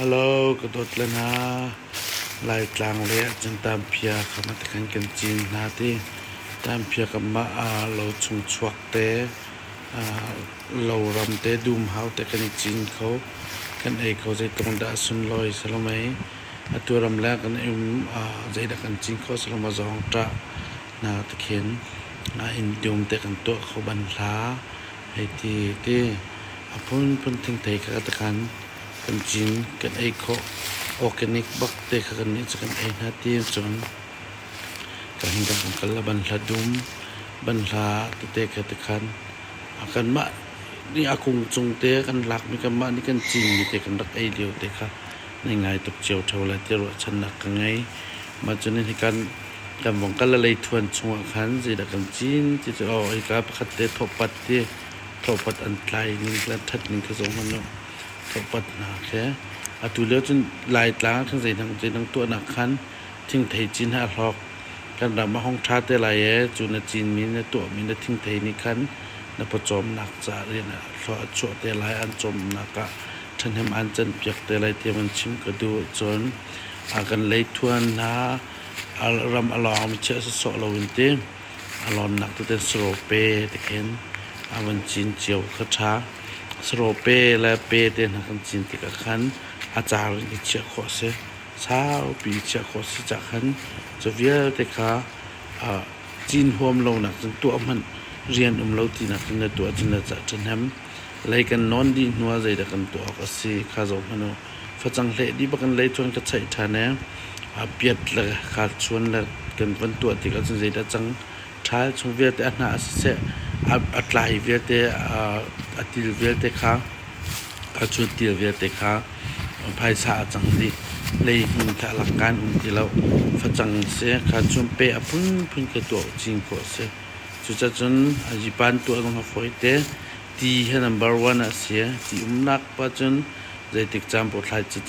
Hello, ka dawt le hna. Laitlang le ahcun tamphia kha matikhan kan cin hna ti. Tamphia kan mah lo chung chuak te, loram te, dumhau te kan i cin kho. Kan ei kho, zeitluk dah a sunlawi salomei. Atu ram le kan um zeidah kan cin kho saloma zawngṭah hna tikhin inn dum te kan tuah kho ban hla. Hei ti ti a phunphun thingthei kha tikhan kan cin, kan ei khawh. Organic bak te kha kannih cu kan ei hna ti cun kan hin kan kal a banhla dum, banhla tete kha tikhan kanmah nih a kung cung te kan lakmi, kanmah nih kan cinmi te kan rak ei lio te kha nai ngai tuk cio ṭheo lai ti ruahchannak ka ngei. Mah cun hikan kan vong kal a leithuan chungah khan zeidah kan cin ti cu aw hika pakhat te thawhpat ti thawhpat an tlai ning le ṭhat ning kha zoh hmanh u. Thawhpat hna khi atu lio cun Laitlang ah khan zeidang zeidang tuahnak khan thingthei cin hi a hlawk. Kan ram a hung ṭha te lai ee, cu na cinmi na tuahmi na thingthei nih khan na pawcawmnak caah rian a hlawh a chuah te lai, an cawmnak ah ṭhahnem an canpiak te lai ti van chim ka duh. Cun a kan leithuan hna ram a lawngmi chiah sawsawh loin ti a lawnnak tete sarawpe ti khin a van cin cio kha ṭha. Sarawpe le pe te hna kan cin tikah khan a car in i chiah khawh a si. Saupi i chiah khawh a si caah khan cu vialte kha cin huam lonak cun tuah hmanh rian um lo tinak cun na tuah cun na cah ṭhahnem. Lei kan nawn dih hnu ah zeidah kan tuah awk a si kha zoh hmanh u. Facang hleh dih bak in leithuan ka chaih ṭhan i a piat le kharchuan le kan van tuah tikah cun zeidah cang ṭhal chung vialte a hnah siseh, a tlai vialte, a til vialte kha, kharchuan til vialte kha phaisa a cang dih. Lei hmun kha a lakkaan um ti lo. Facang seh, kharchuan pe a phunphun kha tuah cin khawh a si. Cucacun a jipan tuah zong a fawi te. Ti hi number one a si. Ti umnak pa cun zeitik caan paoh thlai ci.